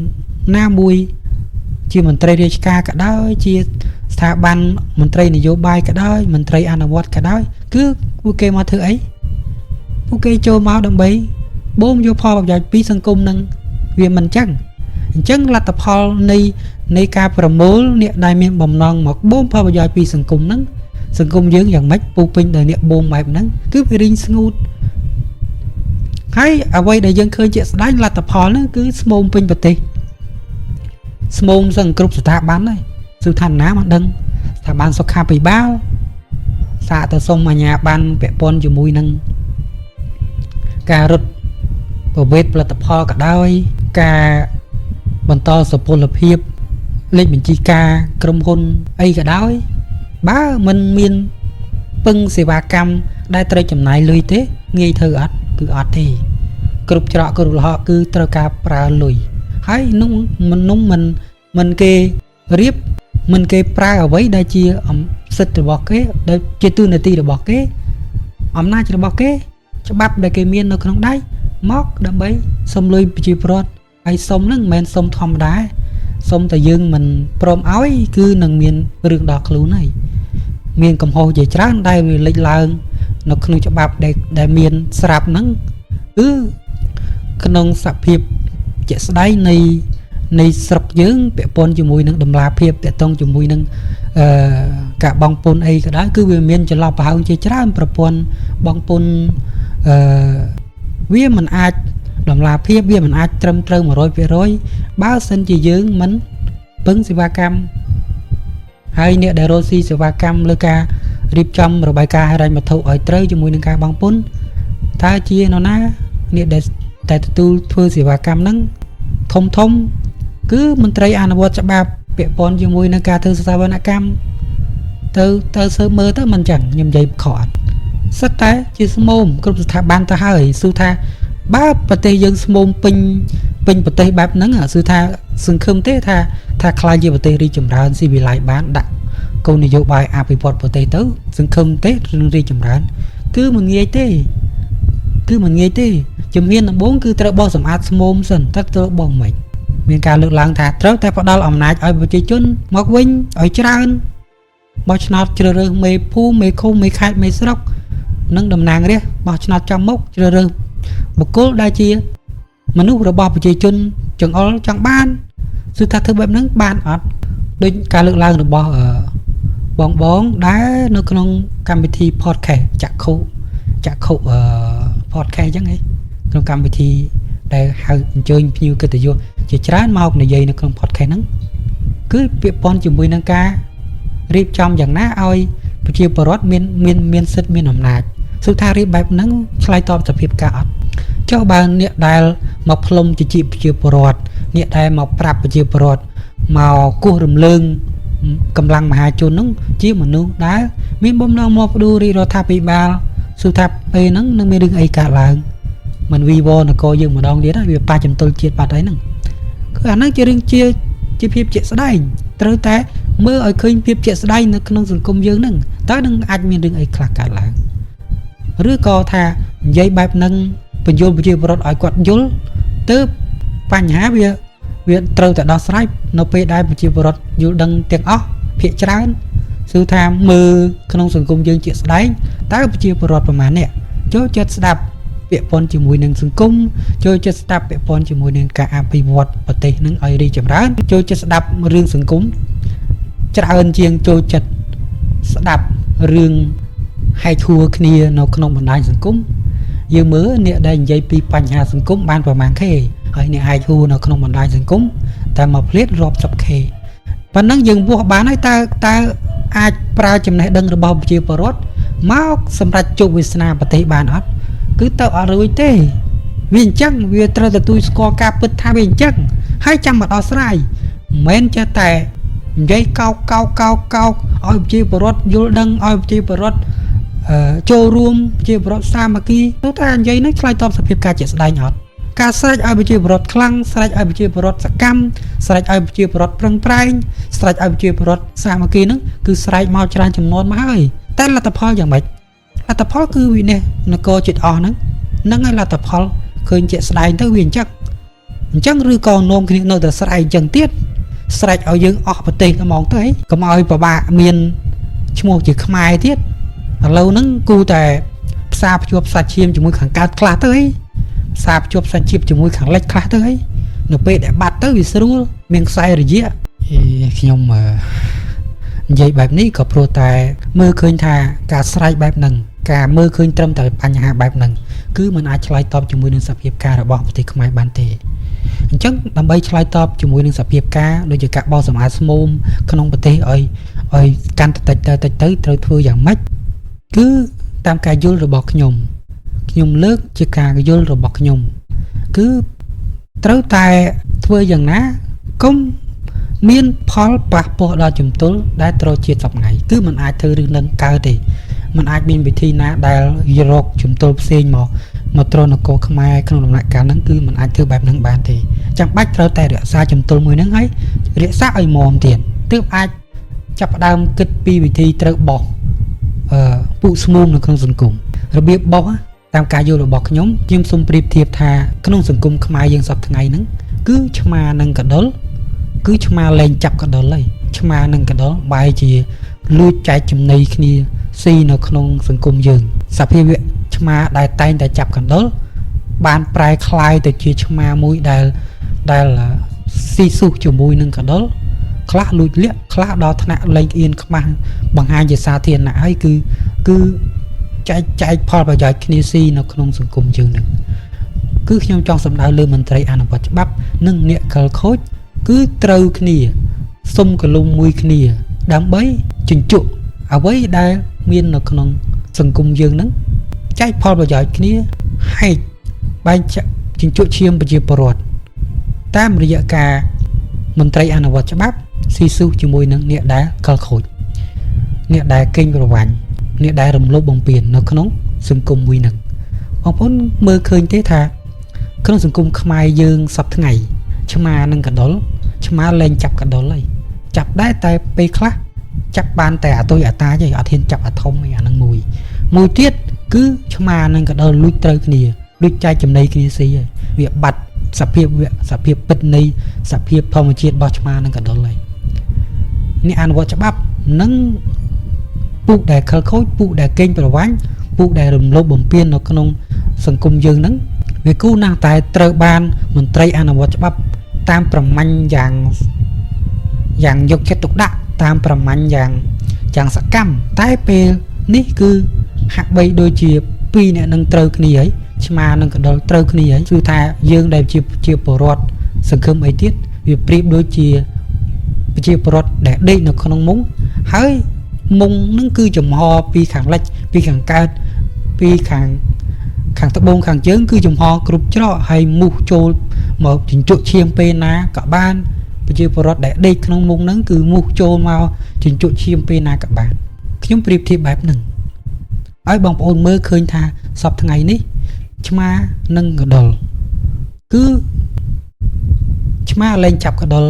ណាមួយជាមន្ត្រីរាជការក៏ដោយជាស្ថាប័នមន្ត្រីនយោបាយក៏ដោយមន្ត្រីអនុវត្តក៏ដោយគឺពួកគេមកធ្វើអីពួកគេចូលមកដើម្បីបូមយកផលប្រយោជន៍ពីសង្គមនឹងវាមិនចឹងអញ្ចឹងលទ្ធផលនៃការប្រមូលអ្នកដែលមានបំណងមកបូមផលប្រយោជន៍ពីសង្គមហ្នឹងសង្គមយើងយ៉ាងម៉េចពោពេញដោយអ្នកបូមបែបហ្នឹងគឺវារីងស្ងួតហើយអ្វីដែលយើងឃើញជាក់ស្ដែងលទ្ធផលហ្នឹងគឺស្មូមពេញប្រទេសស្មូមសឹងគ្រប់ស្ថាប័នហើយស្ថានណាមិនដឹងស្ថាប័នសុខាភិបាលសាកទៅសុំអាជ្ញាប័ណ្ណពាក់ព័ន្ធជាមួយនឹងការរត់ប្រវេតផលិតផលក៏ដោយការ បន្តសុពលភាពលេខបញ្ជីការក្រុមហ៊ុនអីក៏ដោយបើមិនមានពឹងសេវាកម្មដែលត្រូវចំណាយលុយទេងាយធ្វើអត់គឺអត់ទេគ្រប់ច្រកគ្រប់លហកគឺត្រូវការប្រើលុយហើយនោះមិននោះមិនមិនគេរៀបមិនគេប្រើអ្វីដែលជាសិទ្ធិរបស់គេដែលជាទូនាទីរបស់គេអំណាចរបស់គេច្បាប់ដែលគេមាននៅក្នុងដៃមកដើម្បីសុំលុយប្រជាពលរដ្ឋហើយសុំហ្នឹងមិនមែនសុំធម្មតាសុំតែយើងមិនព្រមឲ្យគឺនឹងមានរឿងដល់ខ្លួនហើយមានកំហុសជាច្រើនដែលវាលេចឡើងនៅក្នុងច្បាប់ដែលមានស្រាប់ហ្នឹងគឺក្នុងសភាពជាក់ស្ដែងនៃស្រុកយើងពាក់ព័ន្ធជាមួយនឹងតម្លាភាពតាក់ទងជាមួយនឹងអឺការបង់ពន្ធអីក៏ដោយគឺវាមានចន្លោះប្រហោងជាច្រើនប្រព័ន្ធបង់ពន្ធអឺវាមិនអាចតម្លាភាពវាមិនអាចត្រឹមត្រូវ 100% បើសិនជាយើងមិនពឹងសេវាកម្មហើយអ្នកដែលរកស៊ីសេវាកម្មលើការរៀបចំរបាយការណ៍ហិរញ្ញវត្ថុឲ្យត្រូវជាមួយនឹងការបង់ពន្ធតើជានរណាអ្នកដែលតែទទួលធ្វើសេវាកម្មហ្នឹងធំធំគឺមន្ត្រីអនុវត្តច្បាប់ពាក់ព័ន្ធជាមួយនឹងការធ្វើស្ថាបនកម្មទៅទៅសើមើលទៅមិនចឹងខ្ញុំនិយាយខកអត់សិតតែជាស្មោមគ្រប់ស្ថាប័នទៅហើយស៊ូថាបើប្រទេសយើងស្មោមពេញពេញប្រទេសបែបហ្នឹងស៊ូថាសង្ឃឹមទេថាថាខ្លាយជាប្រទេសរីកចម្រើនស៊ីវិល័យបានដាក់គោលនយោបាយអភិវឌ្ឍប្រទេសទៅសង្ឃឹមទេរឿងរីកចម្រើនគឺមិនងាយទេគឺមិនងាយទេជំហានដំបូងគឺត្រូវបោសសម្អាតស្មោមសិនតើត្រូវបោសមិនមានការលើកឡើងថាត្រូវតែផ្ដល់អំណាចឲ្យប្រជាជនមកវិញឲ្យច្រើនបោះឆ្នោតជ្រើសរើសមេភូមិមេឃុំមេខេត្តមេស្រុកនិងតំណាងរាស្ត្របោះឆ្នោតចំមុខជ្រើសរើសបុគ្គលដែលជាមនុស្សរបស់ប្រជាជនចង្អុលចង់បានគឺថាធ្វើបែបហ្នឹងបានអត់ដូចការលើកឡើងរបស់បងបងដែលនៅក្នុងកម្មវិធី podcast ចក្ខុចក្ខុ podcast អញ្ចឹងឯងក្នុងកម្មវិធីដែលហៅអញ្ជើញភ្ញៀវកិត្តិយសជាច្រើនមកនិយាយនៅក្នុង podcast ហ្នឹងគឺពាក់ព័ន្ធជាមួយនឹងការរៀបចំយ៉ាងណាឲ្យប្រជាពលរដ្ឋមានមានមានសិទ្ធិមានអំណាចសួរថារៀបបែបហ្នឹងឆ្លើយតបសភាពការអត់ចុះបើអ្នកដែលមកផ្លុំជាប្រជាពលរដ្ឋអ្នកដែលមកប្រាប់ប្រជាពលរដ្ឋមកគោះរំលើងកម្លាំងមហាជនហ្នឹងជាមនុស្សដែលមានបំណងមកផ្ដួលរាជរដ្ឋាភិបាលសួរថាពេលហ្នឹងនឹងមានរឿងអីកើតឡើងមិនវីវនគរយើងម្ដងទៀតហើយវាប៉ះចំទុលជាតិបាត់ហើយហ្នឹងគឺអាហ្នឹងជារឿងជាជាភាពជាក់ស្ដែងត្រូវតែមើលឲ្យឃើញភាពជាក់ស្ដែងនៅក្នុងសង្គមយើងហ្នឹងតើនឹងអាចមានរឿងអីខ្លះកើតឡើងឬក៏ថានិយាយបែបហ្នឹងបញ្យល់ប្រជាពលរដ្ឋឲ្យគាត់យល់ទើបបញ្ហាវាវាត្រូវតែដោះស្រាយនៅពេលដែលប្រជាពលរដ្ឋយល់ដឹងទាំងអស់ភាគច្រើនគឺថាមើលក្នុងសង្គមយើងជាក់ស្ដែងតើប្រជាពលរដ្ឋប្រមាណអ្នកចូលចិត្តស្ដាប់ពាក់ព័ន្ធជាមួយនឹងសង្គមចូលចិត្តស្ដាប់ពាក់ព័ន្ធជាមួយនឹងការអភិវឌ្ឍប្រទេសនឹងឲ្យរីកចម្រើនចូលចិត្តស្ដាប់រឿងសង្គមច្រើនជាងចូលចិត្តស្ដាប់រឿងហែកហួរគ្នានៅក្នុងបណ្ដាញសង្គមយើងមើលអ្នកដែលនិយាយពីបញ្ហាសង្គមបានប្រមាណខេហើយអ្នកហែកហួរនៅក្នុងបណ្ដាញសង្គមតែមកភ្លាតរាប់សិបខេប៉ុណ្ណឹងយើងវាស់បានហើយតើតើអាចប្រើចំណេះដឹងរបស់ប្រជាពលរដ្ឋមកសម្រាប់ជោគវាសនាប្រទេសបានអត់គឺទៅអត់រួចទេវាអញ្ចឹងវាត្រូវទទួលស្គាល់ការពិតថាវាអញ្ចឹងហើយចាំមកដោះស្រាយមិនមែនចេះតែនិយាយកោកកោកកោកកោកឲ្យប្រជាពលរដ្ឋយល់ដឹងឲ្យប្រជាពលរដ្ឋចូលរួមប្រជាពលរដ្ឋសាមគ្គីទៅតែនិយាយនេះឆ្លើយតបសភាពការជាក់ស្ដែងអត់ការស្រែកឲ្យប្រជាពលរដ្ឋខ្លាំងស្រែកឲ្យប្រជាពលរដ្ឋសកម្មស្រែកឲ្យប្រជាពលរដ្ឋប្រឹងប្រែងស្រែកឲ្យប្រជាពលរដ្ឋសាមគ្គីហ្នឹងគឺស្រែកមកច្រើនចំនួនមកហើយតែលទ្ធផលយ៉ាងម៉េចលទ្ធផលគឺវិនិច្ឆ័យនគរជាតិអស់ហ្នឹងហ្នឹងហើយលទ្ធផលឃើញជាក់ស្ដែងទៅវាអញ្ចឹងអញ្ចឹងឬក៏នាំគ្នានៅតែស្រែកអញ្ចឹងទៀតស្រែកឲ្យយើងអស់ប្រទេសហ្មងទៅកុំឲ្យពិបាកមានឈ្មោះជាខ្មែរទៀតឥឡូវហ្នឹងគូតែផ្សារភ្ជាប់សាច់ឈាមជាមួយខាងកើតខ្លះទៅអីផ្សារភ្ជាប់សាច់ឈាមជាមួយខាងលិចខ្លះទៅអីនៅពេលដែលបាត់ទៅវាស្រួលមានខ្សែរយៈខ្ញុំនិយាយបែបនេះក៏ព្រោះតែមើលឃើញថាការស្រែកបែបហ្នឹងការមើលឃើញត្រឹមតែបញ្ហាបែបហ្នឹងគឺมันអាចឆ្លើយតបជាមួយនឹងសភាពការរបស់ប្រទេសខ្មែរបានទេអញ្ចឹងដើម្បីឆ្លើយតបជាមួយនឹងសភាពការដូចជាការបោសសម្អាតស្មូមក្នុងប្រទេសឲ្យឲ្យកាន់តែតិចទៅតិចទៅត្រូវធ្វើយ៉ាងម៉េចគឺតាមការយល់របស់ខ្ញុំខ្ញុំលើកជាការយល់របស់ខ្ញុំគឺត្រូវតែធ្វើយ៉ាងណា កុំមានផលប៉ះពាល់ដល់ជំទល់ដែលត្រូវជាតិសប្ងៃគឺมันអាចធ្វើរឿងនឹងកើតទេมันអាចមានវិធីណាដែលរកជំទល់ផ្សេងមកមកត្រនគរខ្មែរក្នុងដំណាក់កាលហ្នឹងគឺมันអាចធ្វើបែបហ្នឹងបានទេចាំបាច់ត្រូវតែរក្សាជំទល់មួយហ្នឹងហើយរក្សាឲ្យមាំទៀតទើបអាចចាប់ផ្ដើមគិតពីវិធីត្រូវបោះអឺពួកស្មូមនៅក្នុងសង្គមរបៀបបោះតាមការយល់របស់ខ្ញុំខ្ញុំសូមប្រៀបធៀបថាក្នុងសង្គមខ្មែរយើងសប្តាហ៍ថ្ងៃហ្នឹងគឺឆ្មានិងកដុលគឺឆ្មាលែងចាប់កដុលហើយឆ្មានិងកដុលបែរជាលួចចែកចំណីគ្នាស៊ីនៅក្នុងសង្គមយើងសភាវៈឆ្មាដែលតែងតែចាប់កណ្ដុលបានប្រែคล้ายទៅជាឆ្មាមួយដែលដែលស៊ីស៊ុះជាមួយនឹងកណ្ដុលខ្លះលួចលាក់ខ្លះដល់ថ្នាក់លែងអៀនខ្មាស់បង្ហាញជាសាធារណៈហើយគឺគឺចែកចែកផលប្រយោជន៍គ្នាស៊ីនៅក្នុងសង្គមយើងនឹងគឺខ្ញុំចង់សម្ដៅលើមន្ត្រីអនុវត្តច្បាប់និងអ្នកខលខូចគឺត្រូវគ្នាសុំកលុំមួយគ្នាដើម្បីជញ្ជក់អ្វីដែលមាននៅក្នុងសង្គមយើងនឹងចែកផលប្រយោជន៍គ្នាហែកបែងចែកជញ្ជក់ឈាមប្រជាពលរដ្ឋតាមរយៈការមន្ត្រីអនុវត្តច្បាប់ស៊ីស៊ូជាមួយនឹងអ្នកដែលខលខូចអ្នកដែលកេងប្រវ័ញ្ចអ្នកដែលរំលោភបំពាននៅក្នុងសង្គមមួយនឹងបងប្អូនមើលឃើញទេថាក្នុងសង្គមខ្មែរយើងសប្តាហ៍ថ្ងៃឆ្មានិងកដុលឆ្មាលែងចាប់កដុលហើយចាប់ដែរតែពេលខ្លះចាប់បានតែអាទុយអាតាទេអត់ហ៊ានចាប់អាធំឯអានឹងមួយមួយទៀតគឺឆ្មានិងកដុលលួចត្រូវគ្នាលួចចែកចំណីគ្នាស៊ីហើយវាបាត់សភាពសភាពពិតនៃសភាពធម្មជាតិរបស់ឆ្មានិងកដុលហើយអ្នកអនុវត្តច្បាប់និងពូកដែលខិលខូចពូកដែលកេងប្រវ័ញ្ចពូកដែលរំលោភបំពាននៅក្នុងសង្គមយើងហ្នឹងវាគូណាស់តែត្រូវបានមន្ត្រីអនុវត្តច្បាប់តាមប្រមាញ់យ៉ាងយ៉ាងយកចិត្តទុកដាក់តាមប្រមាញ់យ៉ាងយ៉ាងសកម្មតែពេលនេះគឺហាក់បីដូចជាពីរអ្នកនឹងត្រូវគ្នាហើយឆ្មានឹងកដុលត្រូវគ្នាហើយគឺថាយើងដែលជាជាពលរដ្ឋសង្ឃឹមអីទៀតវាប្រៀបដូចជាប្រជាពលរដ្ឋដែលដេកនៅក្នុងមុងហើយមុងនឹងគឺចំហពីខាងលិចពីខាងកើតពីខាងខាងត្បូងខាងជើងគឺចំហគ្រប់ច្រកហើយមូសចូលមកជញ្ជក់ឈាមពេលណាក៏បានប្រជាពលរដ្ឋដែលដេកក្នុងមុងហ្នឹងគឺមូសចូលមកជញ្ជក់ឈាមពេលណាក៏បានខ្ញុំប្រៀបធៀបបែបហ្នឹងឲ្យបងប្អូនមើលឃើញថាសប្តាហ៍ថ្ងៃនេះឆ្មានិងកដុលគឺឆ្មាលែងចាប់កដុល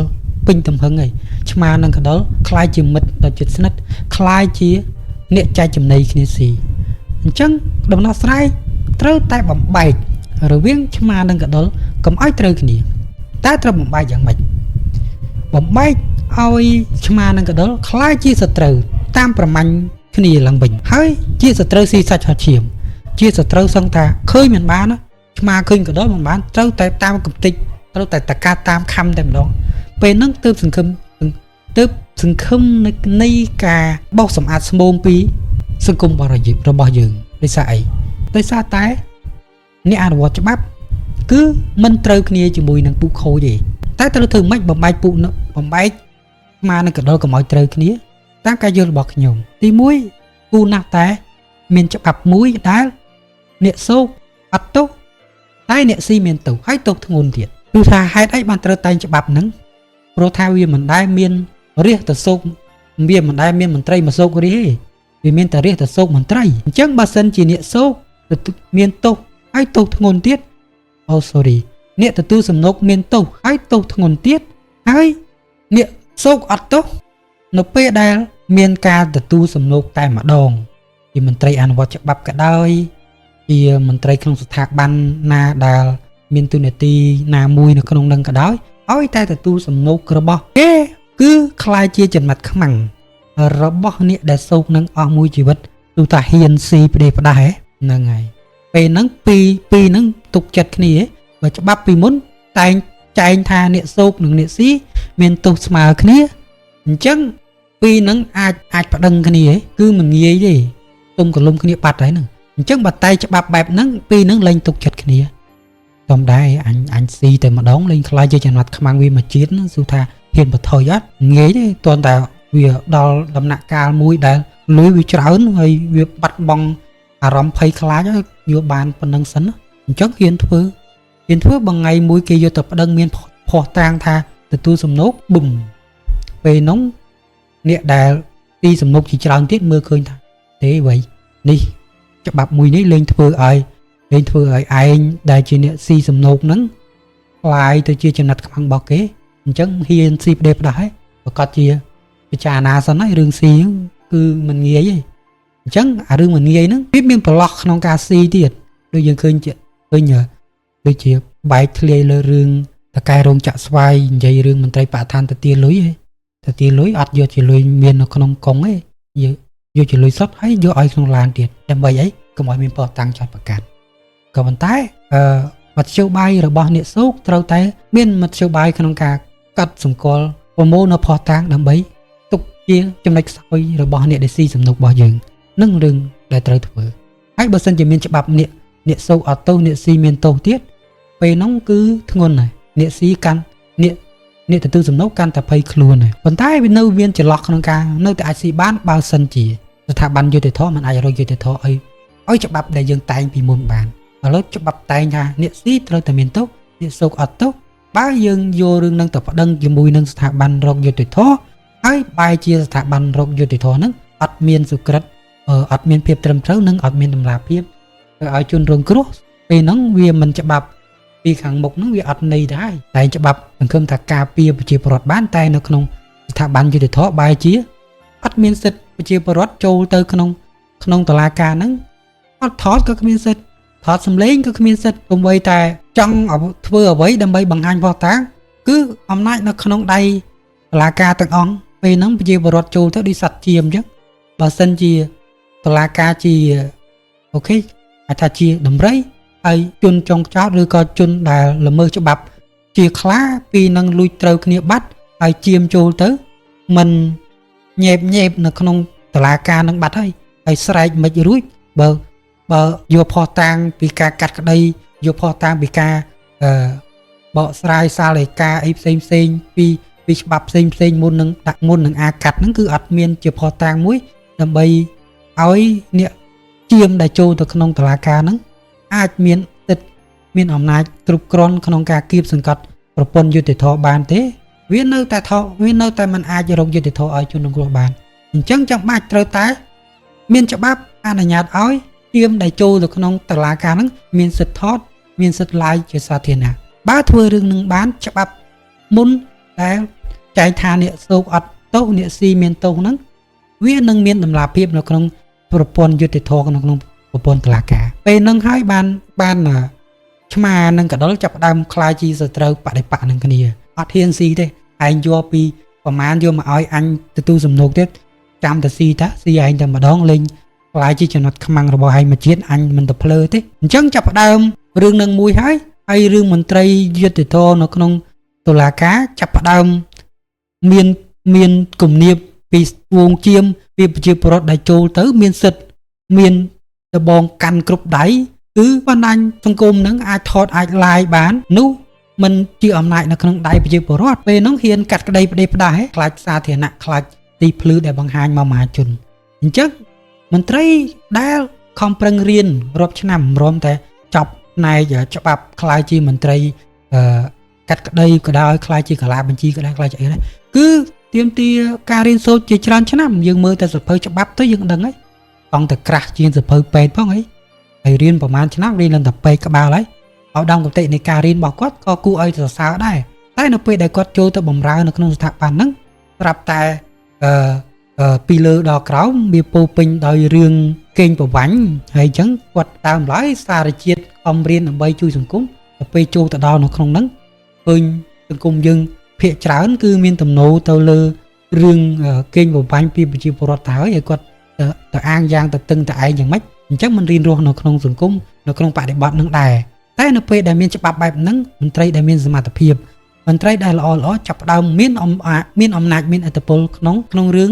ពេញទំហឹងហើយឆ្មានិងកដុលคล้ายជាមិត្តដ៏ជិតស្និទ្ធคล้ายជាអ្នកចែកចំណីគ្នាស៊ីអញ្ចឹងដំណោះស្រាយត្រូវតែបំបែករវាងឆ្មានិងកដុលកុំឲ្យត្រូវគ្នាតែត្រូវបំបែកយ៉ាងម៉េចបំបែកឲ្យឆ្មានិងកដុលคล้ายជាសត្រូវតាមប្រមាញ់គ្នាឡើងវិញហើយជាសត្រូវស៊ីសាច់ហត់ឈាមជាសត្រូវសឹងថាឃើញមិនបានណាឆ្មាឃើញកដុលមិនបានត្រូវតែតាមកំតិចត្រូវតែតកាតាមខំតែម្ដងពេលហ្នឹងទើបសង្ឃឹមទើបសង្ឃឹមនៃការបោសសម្អាតស្មូមពីសង្គមបរិយារបស់យើងដោយសារអីដោយសារតែអ្នកអនុវត្តច្បាប់គឺមិនត្រូវគ្នាជាមួយនឹងពួកខូចទេតែត្រូវធ្វើម៉េចបំបែកពួកបំបែកឆ្មានិងកដុលកុំឲ្យត្រូវគ្នាតាមការយល់របស់ខ្ញុំទី1គូណាស់តែមានច្បាប់មួយដែលអ្នកសោកអត់ទោសតែអ្នកស៊ីមានទោសហើយទោសធ្ងន់ទៀតគឺថាហេតុអីបានត្រូវតែងច្បាប់ហ្នឹងព្រោះថាវាមិនដែលមានរះទៅសោកវាមិនដែលមានមន្ត្រីមកសោករះទេវាមានតែរះទៅសោកមន្ត្រីអញ្ចឹងបើសិនជាអ្នកសោកមានទោសហើយទោសធ្ងន់ទៀតអូ sorry អ្នកទទួលសំណូកមានទោសហើយទោសធ្ងន់ទៀតហើយអ្នកសោកអត់ទោសនៅពេលដែលមានការទទួលសំណូកតែម្ដងជាមន្ត្រីអនុវត្តច្បាប់ក៏ដោយជាមន្ត្រីក្នុងស្ថាប័នណាដែលមានទូនាទីណាមួយនៅក្នុងនឹងក៏ដោយឲ្យតែទទួលសំណូករបស់គេគឺคล้ายជាចំណិតខ្មាំងរបស់អ្នកដែលសោកនឹងអស់មួយជីវិតទូតាហ៊ានស៊ីផ្ដេសផ្ដាស់ហ្នឹងហើយពេលហ្នឹងពីរពីរហ្នឹងទុកចិត្តគ្នាបើច្បាប់ពីមុនតែងចែងថាអ្នកសោកនិងអ្នកស៊ីមានទោសស្មើគ្នាអញ្ចឹងពីរហ្នឹងអាចអាចប្តឹងគ្នាគឺមិនងាយទេទុំកលុំគ្នាបាត់ហើយហ្នឹងអញ្ចឹងបើតែច្បាប់បែបហ្នឹងពីរហ្នឹងលែងទុកចិត្តគ្នាតំដែរអញអញស៊ីតែម្ដងលែងខ្លាចជាចំណាត់ខ្មាំងវាមួយជាតិណាសួរថាហ៊ានបថុយអត់ងាយទេទាន់តែវាដល់ដំណាក់កាលមួយដែលលុយវាច្រើនហើយវាបាត់បង់អារម្មណ៍ភ័យខ្លាចហើយយកបានប៉ុណ្្នឹងសិនណាអញ្ចឹងហ៊ានធ្វើហ៊ានធ្វើបើថ្ងៃមួយគេយកទៅប្តឹងមានភ័ស្តុតាងថា ទទួលសំណូកប៊ុំពេលនោះអ្នកដែលទីសំណូកជាច្រើនទៀតមើលឃើញថាទេវៃនេះច្បាប់មួយនេះលែងធ្វើឲ្យលែងធ្វើឲ្យឯងដែលជាអ្នកស៊ីសំណូកហ្នឹងក្លាយទៅជាចំណាត់ខ្មាំងរបស់គេអញ្ចឹងហ៊ានស៊ីផ្ដេសផ្ដាស់ហើយប្រកាសជាពិចារណាសិនហើយរឿងស៊ីហ្នឹងគឺមិនងាយទេអញ្ចឹងអារឿងមិនងាយហ្នឹងវាមានប្រឡោះក្នុងការស៊ីទៀតដូចយើងឃើញជាឃើញដូចជាបែកធ្លាយលើរឿងតកែរោងចាក់ស្វាយនិយាយរឿងមន្ត្រីបរិស្ថានទៅទាលុយឯងទៅទាលុយអត់យកជាលុយមាននៅក្នុងកុងទេយកយកជាលុយសុទ្ធហើយយកឲ្យក្នុងឡានទៀតដើម្បីអីកុំឲ្យមានប៉ុស្តិ៍តាំងចាត់ប្រកាន់ក៏ប៉ុន្តែអឺមធ្យោបាយរបស់អ្នកសូកត្រូវតែមានមធ្យោបាយក្នុងការកាត់សម្គាល់ប្រមូលនៅភស្តុតាងដើម្បីទុកជាចំណុចខ្សោយរបស់អ្នកដែលស៊ីសំណុករបស់យើងនឹងរឿងដែលត្រូវធ្វើហើយបើសិនជាមានច្បាប់អ្នកអ្នកសូកអត់ទោសអ្នកស៊ីមានទោសទៀតពេលហ្នឹងគឺធ្ងន់ហើយអ្នកស៊ីកាន់អ្នកអ្នកទទួលសំណុកកាន់តែភ័យខ្លួនហើយប៉ុន្តែវានៅមានចន្លោះក្នុងការនៅតែអាចស៊ីបានបើសិនជាស្ថាប័នយុត្តិធម៌មិនអាចរកយុត្តិធម៌ឲ្យឲ្យច្បាប់ដែលយើងតែងពីមុនបានឥឡូវច្បាប់តែងថាអ្នកស៊ីត្រូវតែមានទោសអ្នកសូកអត់ទោសបើយើងយករឿងនឹងទៅប្តឹងជាមួយនឹងស្ថាប័នរកយុត្តិធម៌ហើយបែរជាស្ថាប័នរកយុត្តិធម៌ហ្នឹងអត់មានសុក្រិតអត់មានភាពត្រឹមត្រូវនិងអត់មានតម្លាភាពទៅឲ្យជនរងគ្រោះពេលហ្នឹងវាមិនច្បាប់ពីខាងមុខហ្នឹងវាអត់ន័យដែរតែច្បាប់សង្ឃឹមថាការពារប្រជាពលរដ្ឋបានតែនៅក្នុងស្ថាប័នយុត្តិធម៌បែរជាអត់មានសិទ្ធិប្រជាពលរដ្ឋចូលទៅក្នុងក្នុងតុលាការហ្នឹងអត់ថតក៏គ្មានសិទ្ធិថតសម្លេងក៏គ្មានសិទ្ធិទោះបីតែចង់ធ្វើអ្វីដើម្បីបង្ហាញភស្តុតាងគឺអំណាចនៅក្នុងដៃតុលាការទាំងអង្គពេលហ្នឹងប្រជាពលរដ្ឋចូលទៅដូចសត្វជាមអញ្ចឹងបើសិនជាតុលាការជា OK អាចថាជាដំរីហើយជនចុងចោតឬក៏ជនដែលល្មើសច្បាប់ជាខ្លាពីនឹងលួចត្រូវគ្នាបាត់ហើយជាមចូលទៅមិនញែបញែបនៅក្នុងតុលាការនឹងបាត់ហើយហើយស្រែកមិនរួចបើបើយកផុសតាងពីការកាត់ក្តីយកផុសតាងពីការអឺបកស្រាយសាលឯកាអីផ្សេងផ្សេងពីពីច្បាប់ផ្សេងផ្សេងមុននឹងដាក់មុននឹងអាកាត់ហ្នឹងគឺអត់មានជាផុសតាងមួយដើម្បីឲ្យអ្នកជាមដែលចូលទៅក្នុងតុលាការហ្នឹងអាចមានសិទ្ធិមានអំណាចគ្រប់គ្រាន់ក្នុងការគៀបសង្កត់ប្រព័ន្ធយុត្តិធម៌បានទេវានៅតែថវានៅតែមិនអាចរកយុត្តិធម៌ឲ្យជនរងគ្រោះបានអញ្ចឹងចាំបាច់ត្រូវតែមានច្បាប់អនុញ្ញាតឲ្យជាមដែលចូលទៅក្នុងតុលាការហ្នឹងមានសិទ្ធិថតមានសិទ្ធិឡាយជាសាធារណៈបើធ្វើរឿងនឹងបានច្បាប់មុនដែលចែងថាអ្នកសោកអត់ទោសអ្នកស៊ីមានទោសហ្នឹងវានឹងមានតម្លាភាពនៅក្នុងប្រព័ន្ធយុត្តិធម៌ក្នុងក្នុងប្រព័ន្ធតុលាការពេលហ្នឹងហើយបានបានឆ្មានិងកដុលចាប់ផ្ដើមក្លាយជាសត្រូវបដិបកនឹងគ្នាអត់ហ៊ានស៊ីទេឯងយកពីប្រមាណយកមកឲ្យអញទទួលសំណូកទៀតចាំតែស៊ីតាស៊ីឯងតែម្ដងលេងក្លាយជាចំណត់ខ្មាំងរបស់ឯងមួយជាតិអញមិនទៅភ្លើទេអញ្ចឹងចាប់ផ្ដើមរឿងនឹងមួយហើយហើយរឿងមន្ត្រីយុត្តិធម៌នៅក្នុងតុលាការចាប់ផ្ដើមមានមានគំនាបពីវងជាមពីប្រជាពលរដ្ឋដែលចូលទៅមានសិទ្ធិមានដបងកាន់គ្រប់ដៃគឺបណ្ដាញសង្គមនឹងអាចថតអាចឡាយបាននោះមិនជាអំណាចនៅក្នុងដៃប្រជាពលរដ្ឋពេលហ្នឹងហ៊ានកាត់ក្តីផ្ដេសផ្ដាសខ្លាចសាធារណៈខ្លាចទីភ្លឺដែលបង្ហាញមកមហាជនអញ្ចឹងមន្ត្រីដែលខំប្រឹងរៀនរាប់ឆ្នាំរំតែចប់ផ្នែកច្បាប់ខ្លាយជាមន្ត្រីអឺកាត់ក្តីក៏ដោយខ្លាយជាកាឡាបញ្ជីក៏ដោយខ្លាយជាអីដែរគឺទាមទារការរៀនសូត្រជាច្រើនឆ្នាំយើងមើលតែសភៅច្បាប់ទៅយើងដឹងហើយអង្គតែក្រាស់ជាងសភៅពេទ្យផងអីហើយរៀនប្រហែលឆ្នាំរៀនឡើងតែពេទ្យក្បាលហើយឧត្តមគតិនៃការរៀនរបស់គាត់ក៏គួរឲ្យសរសើរដែរតែនៅពេលដែលគាត់ចូលទៅបម្រើនៅក្នុងស្ថាប័នហ្នឹងស្រាប់តែអឺពីលើដល់ក្រោមវាពោពេញដោយរឿងកេងប្រវ័ញ្ចហើយអញ្ចឹងគាត់ដើមឡើយសារជាតិខំរៀនដើម្បីជួយសង្គមទៅពេលចូលទៅដល់នៅក្នុងហ្នឹងឃើញសង្គមយើងភាកច្រើនគឺមានទំនោរទៅលើរឿងកេងប្រវ័ញ្ចពីប្រជាពលរដ្ឋទៅហើយឲ្យគាត់ទៅអាងយ៉ាងទៅតឹងទៅឯងយ៉ាងម៉េចអញ្ចឹងមិនរៀនរស់នៅក្នុងសង្គមនៅក្នុងបរិបទនឹងដែរតែនៅពេលដែលមានច្បាប់បែបហ្នឹងមន្ត្រីដែលមានសមត្ថភាពមន្ត្រីដែលល្អល្អចាប់ផ្ដើមមានមានអំណាចមានឥទ្ធិពលក្នុងក្នុងរឿង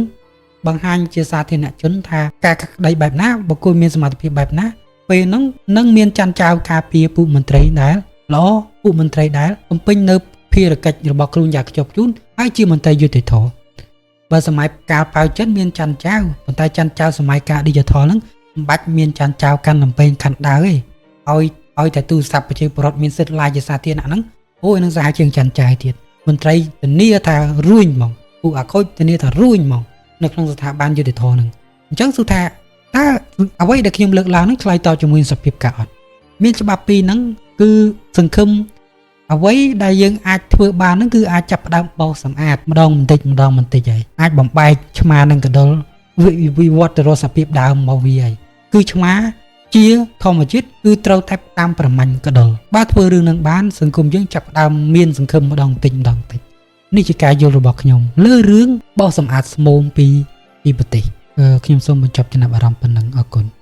បង្ហាញជាសាធារណជនថាការកាត់ក្តីបែបណាបុគ្គលមានសមត្ថភាពបែបណាពេលហ្នឹងនឹងមានច័ន្ទចៅការពារពួកមន្ត្រីដែលល្អពួកមន្ត្រីដែលបំពេញនៅភារកិច្ចរបស់ខ្លួនយ៉ាងខ្ជាប់ខ្ជួនហើយជាមន្ត្រីយុត្តិធម៌បើសម័យកាលប៉ៅចិនមានច័ន្ទចៅប៉ុន្តែច័ន្ទចៅសម័យកាល digital ហ្នឹងមិនបាច់មានច័ន្ទចៅកាន់លំពេងកាន់ដាវទេឲ្យឲ្យតែទូរស័ព្ទប្រជាពលរដ្ឋមានសិទ្ធិឡាយជាសាធារណៈហ្នឹងអូយនឹងសាហាវជាងច័ន្ទចៅទៀត។ មន្ត្រីធានាថារួញហ្មងពួកអាខូចធានាថារួញហ្មងនៅក្នុងស្ថាប័នយុត្តិធម៌ហ្នឹងអញ្ចឹងសួរថាតើអ្វីដែលខ្ញុំលើកឡើងហ្នឹងឆ្លើយតបជាមួយនឹងសភាពការអត់មានច្បាប់ពីរហ្នឹងគឺសង្ឃឹមអ្វីដែលយើងអាចធ្វើបានហ្នឹងគឺអាចចាប់ផ្ដើមបោសសម្អាតម្ដងបន្តិចម្ដងបន្តិចហើយអាចបំបែកឆ្មានឹងកដុលវិវិវត្តទៅរកសភាពដើមមកវាហើយគឺឆ្មាជាធម្មជាតិគឺត្រូវតែតាមប្រមាញ់កដុលបើធ្វើរឿងនឹងបានសង្គមយើងចាប់ផ្ដើមមានសង្ឃឹមម្ដងបន្តិចម្ដងបន្តិចនេះជាការយល់របស់ខ្ញុំលើរឿងបោសសម្អាតស្មូមពីពីប្រទេសអឺខ្ញុំសូមបញ្ចប់ចំណាប់អារម្មណ៍ប៉ុណ្ណឹងអរគុណ។